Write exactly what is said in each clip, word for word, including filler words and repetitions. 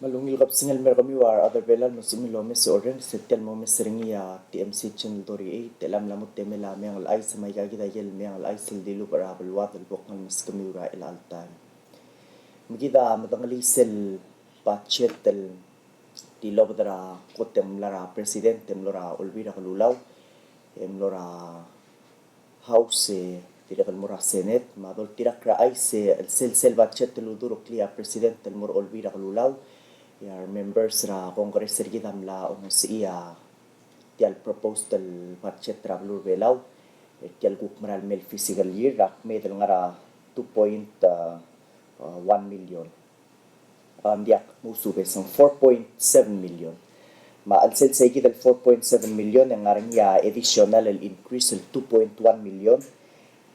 Me a ungil kebesengei el mer kemiu a rechad er Belau el mo sebechemiu el omes e orrenges er tia el momes er ngii a TMC Channel thirty-eight, e a mla mo temel a Meang el Chais, me aika kid a ikel Meang el Chais el dilubech er a beluad el bo kngai el meskemiu er a chelecha el taem. Me kid a medengelii sel budget el tilobed er a kot e ng mla er a President e mlo er a Olbiil er a Kelulau, e mlo er a House, e dirrek el mo er a Senate, me a doltirakl er a chais e sel, sel budget el uldurokl a President el mo er a Olbiil er a Kelulau, e a re members er a Congress er kid a mla omes er tia el proposed el budget er a beluu er a Belau er tia el kuk merael mei el fiscal year, a kmeed el ngar er a two point one million. Ng diak, mo subes, ng four point seven million. Me a chelsel sei kid el four point seven million e ng ngar er ngii a additional el increase el two point one million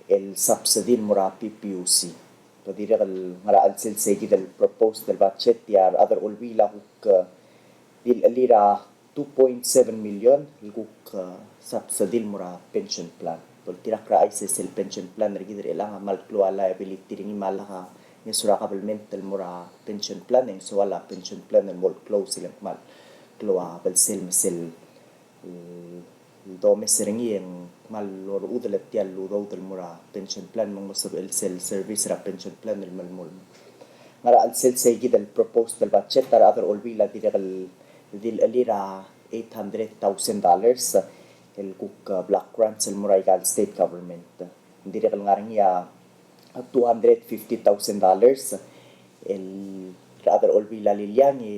el subsidy el mo er a PPUC. Te dirrek el ngar er a chelsel sei kid el proposed el budget e a rechad er a Olbiil a kuk, eh, di el, el er a two point seven million el kuk, eh, subsidy el mo er a pension plan. Doltirakl er a chais e sel pension plan er kid er chelechang a kmal klou a liability er ngii me a lak a ngeso er a government el mo er a pension plan, e ng soal a pension plan el mo close e le ng kmal klou a belsel me sel, eh, el domes er ngii e ng kmal orechudel tia el udoud el mo er a pension plan me ng mo sebechel sel service er a pension plan el melemolem. Ngar er a chelsel sei kid el proposed el budget a rechad er a Olbiil a dirrek el di el, el er a eight hundred thousand dollars el kuk, eh, block grants el mo er aika el state government. Ng dirrek el ngar er ngii a two hundred fifty thousand dollars el rechad er a Olbiil a liliang e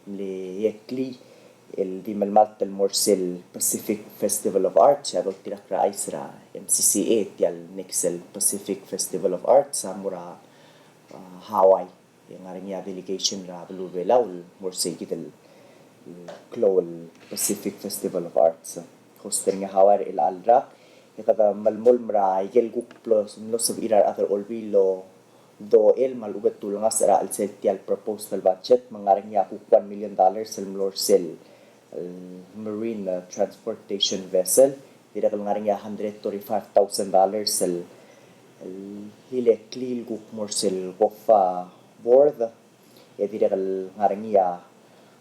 mle iekli el di melemalt el mo er sel Pacific Festival of Arts, e a doltirakl er a chais er a MCCA, tia el next el Pacific Festival of Arts a mo er a, ah, Hawaii. E ng ngar er ngii a delegation er a beluu er a Belau el mo er sei kid el, el klou el Pacific Festival of Arts. Host er ngii a Hawaii er chelecha el rak. E kede melemolem er a ikel kuk mlo, mlo sebechir a rechad er a Olbiil el odochel me a lechub e te ulengasech er a chelsel tia el proposed el budget, me ng ngar er ngii a kuk one million dollars el mlo er sel, el marine, eh, transportation vessel. Dirrek el ngar er ngii a hundred thirty-five thousand dollars el, el ileklii el kuk mo er sel COFA board, e dirrek el ngar er ngii a,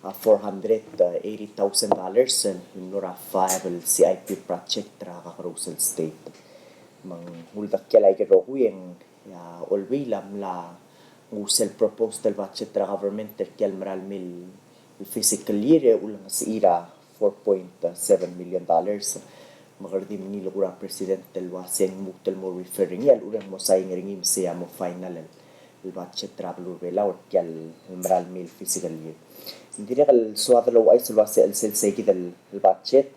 a four hundred eighty thousand dollars el mlo er a five el CIP project er a kakerous el state. Me ng uldak el aike el rokui e ng, e a Olbiil a mla nguu sel proposed el budget er a government er tia el merael mei el fiscal year e ulengesechii a four point seven million dollars. Me kede di mengiil el kuk er a President el uasei ng lmuut el mo refer er ngii, a lechub e ng mo sign er ngii me sei a mo final el, el budget er a beluu er a Belau er tia el merael mei el fiscal year. Ng dirrek el soad el ouchais el uasei a chelsel sei kid el budget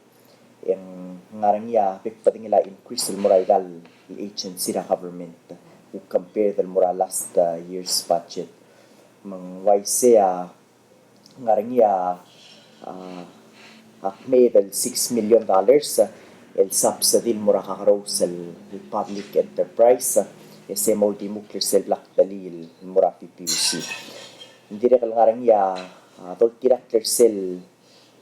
e ng ngar er ngii a bek el bedengel a increase el mo er aika el agency er a government kuk compare el mo er a last, uh, year's budget. Me ng uaisei a ngar er ngii a, a, a kmeed el six million dollars el subsidy el mo er a kakerous el public enterprise, e sei mo uldimukl er sel bla kdelii el mo er a PPUC. Ng dirrek el ngar er ngii a, a doltirakl er sel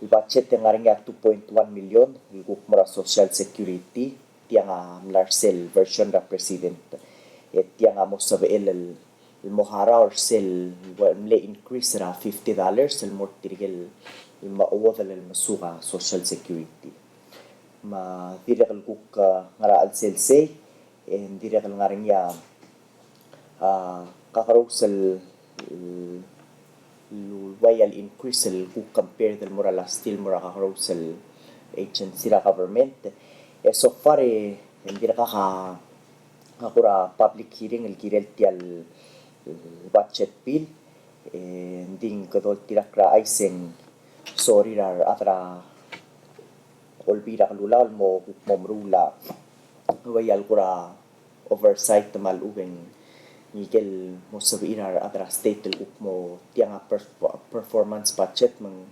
budget e ng ngar er ngii a two point one million el kuk mo er a Social Security, tiang a mla er sel version er a President. E tiang a mo sebechel el, el mo harau er sel, well, mle increase er a fifty dollars el mo er tirke el, el mo chuodel el mesuk a Social Security. Me a dirrek el kuk, uh, ngar er a chelsel sei, e ng dirrek el ngar er ngii a, a kakerous el, el uai el increase el kuk compare el mo er a last year el mo er a kakerous el agency er a government. E so far e ng dirkak a, a kuk er a public hearing el kirel tia el budget bill, e ng di kede oltirakl er a chais e ng sorir a rechad er a Olbiil er a Kelulau el mo, mo meruul a, uai el kuk er a oversight me a lechub e ng ikel mo sebechir a rechad er a state el kuk mo tiang a perf-, performance budget me ng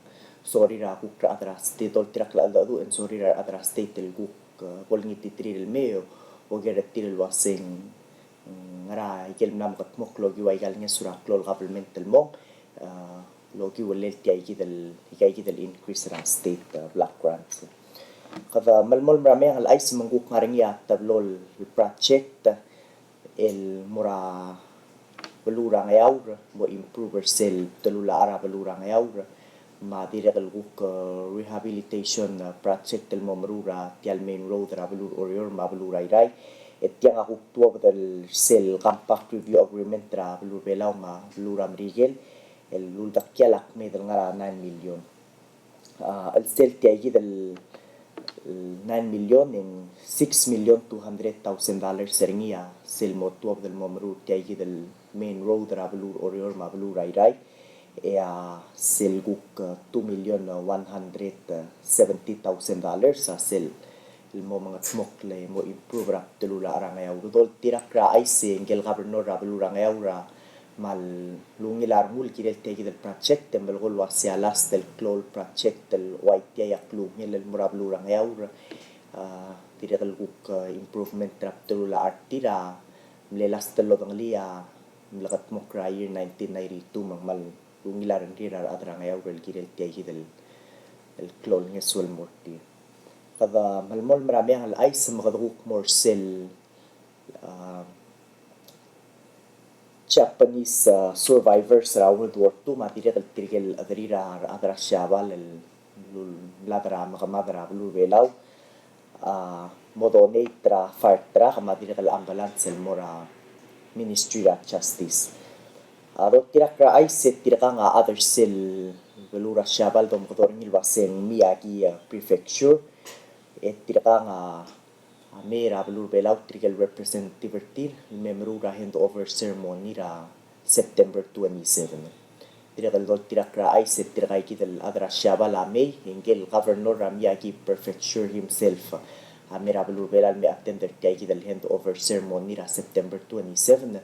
sorir a kuk rechad er a state, oltirakl a cheldecheduch e ng sorir a rechad er a state el kuk, eh, bo lengititerir el mei e oker er tir el uasei ng ngera ikel mla mekedmokl el okiu aika el ngeso er a klou el government el mong, eh, el okiu el tia ikid el, ika ikid el increase er a state, eh, block grants. Kede melemolem er a Meang el Chais me ng kuk ngar er ngii a teblo el project el mo er a beluu er a Ngeaur, mo improve er sel bdelul a char er a beluu er a Ngeaur, me a dirrek el kuk, eh, rehabilitation, eh, project el mo meruul er tia el main road er a beluu er Oreor me a beluu er a Irrai, e tiang a kuk tuobed er sel compact review agreement er a beluu er a Belau me a beluu er a Merikel, el uldak a kmeed el ngar er a nine million. A, el sel tiaikid el, el nine million e ng six million two hundred thousand dollars er ngii a sel mo tuobed el mo meruul tiaikid el main road er a beluu er Oreor me a beluu er a Irrai, e a sel kuk, eh, two million one hundred seventy thousand dollars a sel el mo mengetmokl e mo improve er a bdelul a char er a Ngeaur. Doltirakl er a chais e ngike el governor er a beluu er a Ngeaur a kmal ungil a rengul el kirel tiaikid el project, e melekoi el uasei a last el klou el project el uaitiai a klungel el mo er a beluu er a Ngeaur, a, dirrek el kuk, a, improvement er a bdelul a char er tir a mle last el lodengelii a mlekedmokl er a year nineteen ninety-two, me ng kmal ungil a rengrir a rechad er a Ngeaur el kirel tiaikid el, el klou el ngeso el mo er tir. Kede melemolem er a Meang el Chais me kede kuk mo er sel, a, Japanese, a, survivors er a World War Two, me a dirrek el tirke el chederir a rechad er a Siabal el mlad er a mekemad er a beluu er a Belau, a, mo donate er a fire truck me a dirrek el ambulance el mo er a Ministry er a Justice. A, doltirakl er a chais e tirkang a chad er sel beluu er a Siabal el domekedong er ngii el uasei ng Miyagi, a, Prefecture, e tirkang a a mei er a beluu er a Belau, tirke el representative er tir, el me meruul er a handover ceremony er a September twenty-seven. Dirrek el doltirakl er a chais e tirkaikid el chad er a Siabal a mei, e ngike el governor er a Miyagi Prefecture himself a mei er a beluu er a Belau el me attend er tiaikid el handover ceremony er a September twenty-seven.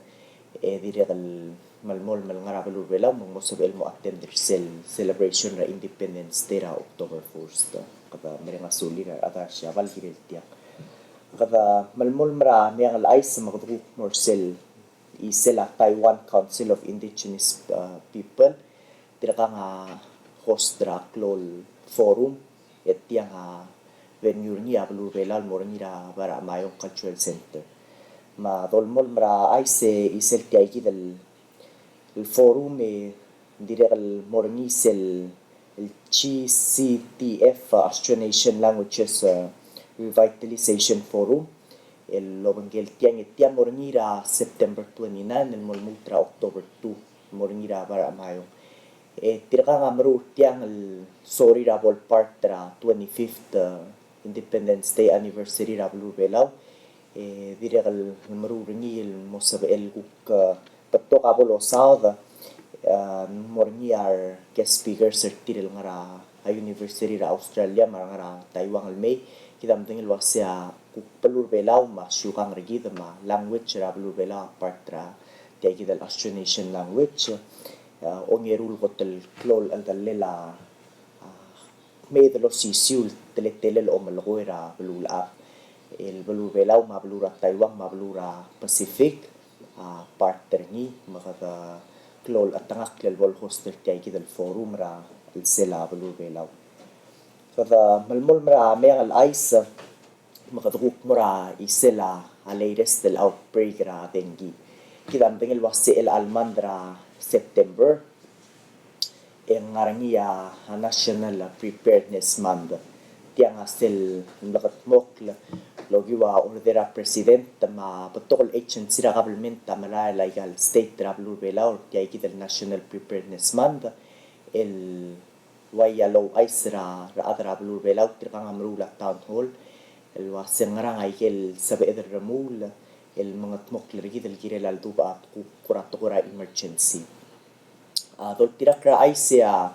E dirrek el melemolem el ngar er a beluu er a Belau me ng mo sebechel el mo attend er sel celebration er a Independence Day er a October first. Kede mereng a sulir a rechad er a Siabal el kirel tiang. Kede melemolem er a Meang el Chais me kede kuk mo er sel, isel a Taiwan Council of Indigenous, uh, People, tirkang a host er a klou el forum, e tiang a venue er ngii a beluu er a Belau el mo er ngii er a Barach Maiong Cultural Center. Me a dolemolem er a chais e isel tiaikid el, el forum e ng dirrek el mo er ngii sel, el G C T F, uh, Austronesian Languages, uh, Revitalization Forum, el obengkel tiang e tia mo er ngii er a September twenty-nine el mo lmuut er a October two, mo er ngii er a Barach Maiong. E tirkang a meruul er tiang el sorir a bo el part er a twenty-fifth, uh, Independence Day anniversary er a beluu er a Belau. E dirrek el meruul er ngii el mo sebechel el kuk, uh, betok a bo losaod, uh, mo er ngii a re guest speakers er tir el ngar er a a university er a Australia me a re ngar er a Taiwan el mei, kid a medengei el uasei a kuk beluu er a Belau me a siukang er kid me a language er a beluu er a Belau a part er a tiaikid el Austronesian language. A, ongeru el kot el klou el cheldellel a, a, kmeed el osisiu el teletelel a omelekoi er a beluulechad. El beluu er a Belau me a beluu er a Taiwan me a beluu er a Pacific a part er ngii, me kede klou el chetengakl el bo el host er tiaikid el forum er a chelsel a beluu er a Belau. Kede melemolem er a Meang el Chais me kede kuk mo er a isel a latest el outbreak er a dengue. Kid a medengei el uasei el chelechal month er a September e ng ngar er ngii a National Preparedness Month. Tiang a sel mlekedmokl el okiu a order er a President me a betok el agency er a government a merael aika el state er a beluu er a Belau er tiaikid el National Preparedness Month, el uaia louchais er a rechad er a beluu er a Belau. Tirkang a meruul a town hall el uasei ngerang aike el sebeched el remuul el mengedmokl er kid el kirel a ledubech a kuk kora tekoi er a emergency. A, doltirakl er a chais e a,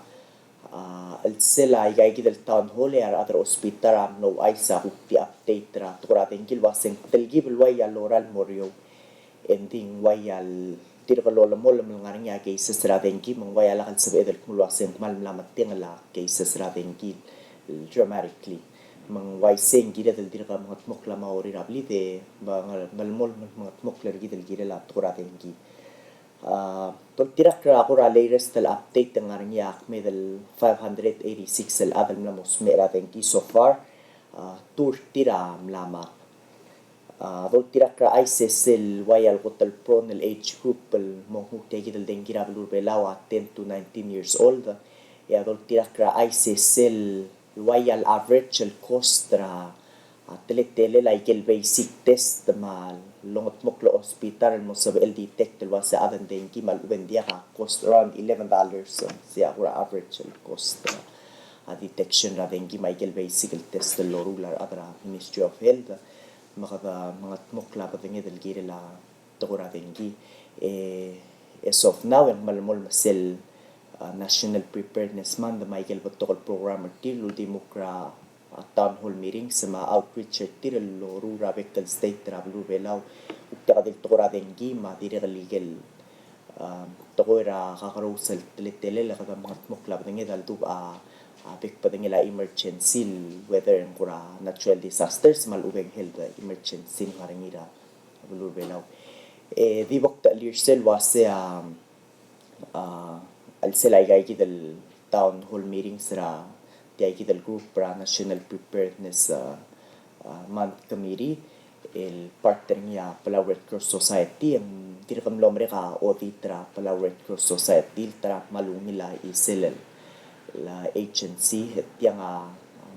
a, chelsel aika ikid el town hall e a rechad er a hospital a mlo ouchais a kuk di update er a tekoi er a dengue el uasei ng telkib el uaia lorael el mo er eou. E ng di ng uaia el dirk lolemolem el ngar er ngii a cases er a dengue, me ng uaia lak el sebeched el kmo el uasei ng kmal mla metengel a cases er a dengue el dramatically. Me ng uaisei ng kired el dirk mengedmokl a mo er a blid e me, melemolem el mengedmokl er kid el kirel a tekoi er a dengue. A, doltirakl er a kora latest el update e ng ngar er ngii a kmeed el five hundred eighty-six el chad el mla mo smecher er a dengue so far, a, two er tir a mla mad. A doltirakl er a chais e sel ua el kot el prone el age group el mo nguu tia kid el dengki er a beluu er a Belau a ten to nineteen years old. E a doltirakl er a chais e sel ua el average el cost er a teletelel a ikel basic test me a longedmokl el hospital el mo sebechel detect el ua se a chad a dengki me a lechub e ng diak a cost around eleven dollars. Se a kora average el cost er a detection er a dengki me a ikel basic el test el loruul a rechad er a Ministry of Health. Me kede mengedmokl a bedenged el kirel a tekoi er a dengki. E as of now e ng melemolem sel National Preparedness Month me a ikel betok el program er tir el uldimukl er a town hall meetings me a outreach er tir el loruul er a bek el state er a beluu er a Belau. Kuk tia kid el tekoi er a dengki me a dirrek el ikel tekoi er a kakerous el teletelel e kede mengedmokl a bedenged a ldubech a bek el bedengel a emergency, whether ng kora natural disasters me a lechub e ng health emergency el ngar er ngii er a beluu er a Belau. E di bo kdechelir sel ua se a a chelsel aika kid el town hall meetings er a tia kid el group er a National Preparedness Month Committee el part er ngii a Palau Red Cross Society. Ng dirk mlo merek a audit er a Palau Red Cross Society el ta er a kmal ungil a chisel el agency, tiang a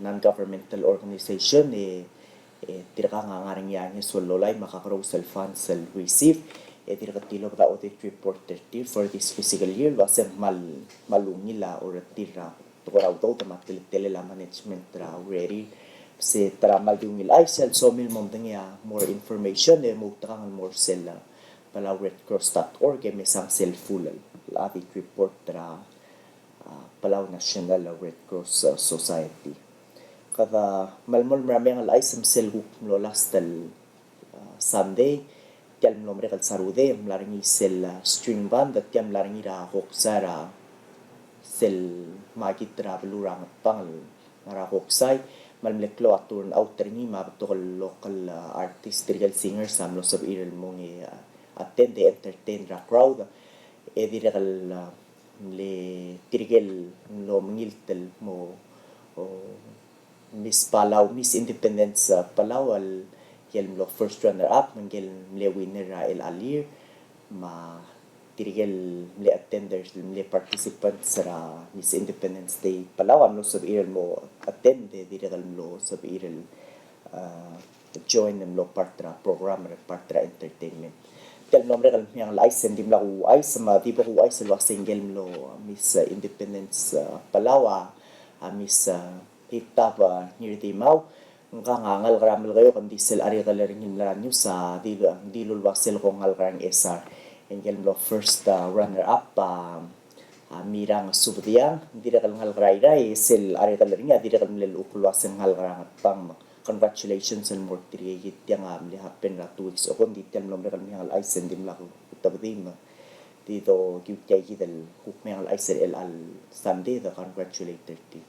non-governmental organization e e tirkang a ngar er ngii a ngeso el lolai me a kakerous el funds el receive. E dirk tilobed a audit report er tir for this fiscal year el ua se ng kmal ungil a orretir er a tekoi er a udoud me a teletelel a management er a urerir. Se ta er a kmal di ungil chais e a lsomiu el mo medengei a more information e mo outekangel el mo er sel Palau Red Cross dot org e mesang sel full el audit report er a Palau National Red Cross Society. Kede melemolem er a Meang el Chais me sel kuk mlo last el Sunday, tia el mlo merek el Saturday, ng mla er ngii sel string band, tia el mla er ngii er a Koksai er a sel makit er a beluu er a Ngatpang el ngar er a Koksai, me ng mle klou a turnout er ngii me a betok el local artist, tirke el singers a mlo sebechir el mong e attend e entertain er a crowd. E dirrek el mle tirke el mlo mengilt el mo Miss Palau, Miss Independence Palau, el el mlo first runner up, me ngike el mle winner er a chelecha el year, me tirke el mle attenders, el mle participants er a Miss Independence Day Palau a mlo sebechir el mo attend, e dirrek el mlo sebechir el join el mlo part er a program, el part er a entertainment. Tia el mlo merek el Meang el Chais e ng dimlak kuuchais, me a di bo kuuchais el ua se ngike el mlo Miss Independence Palau a Miss Hitab Ngirdimau. Ngkang a ngalek er a Melekeok, ng di sel article er ngii el mla er a news a dilu, dilu el ua sel ko ngalek er a Ngchesar. E ngike el mlo first runner up a a Mirang Subediang, ng dirrek el ngalek er a Irrai, e sel article er ngii a dirrek el mle llechukl el ua se ng ngalek er a Ngatpang. Me congratulations el mo er tirke kid. Tiang a mle happen er a two weeks ago, ng di tia el mlo merek el Meang el Chais e ng dimlak kutebedii me di dokiu tia kid el kuk Meang el Chais er chelecha el Sunday, de congratulate er tir.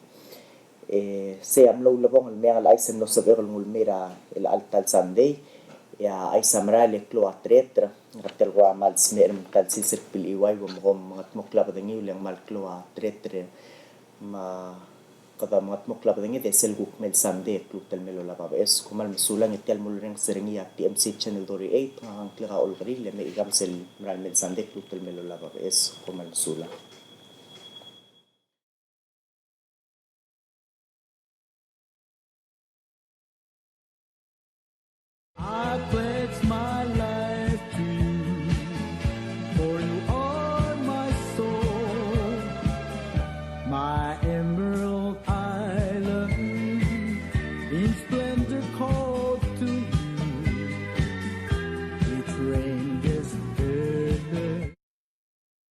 E sei a mlo ulebongel el Meang el Chais el mlo sebechek el nguu el mei er a chelecha el ta el Sunday. E a chais a merael e klou a tereter, e kede kora kmal smecher me ng ta el sils er a Belau, e kom mengedmokl a bedengiu e le ng kmal klou a tereter. Me kede mengedmokl a bedenged e sel kuk mei el Sunday e kluut el mei el olab a beches. Kom kmal mesulang. E tia el mulerrenges er ngii a T M C Channel thirty-eight, ngak a ngklek a Olkeriil, e mechikang sel merael mei el Sunday e kluut el mei el olab a beches. Kom kmal mesulang.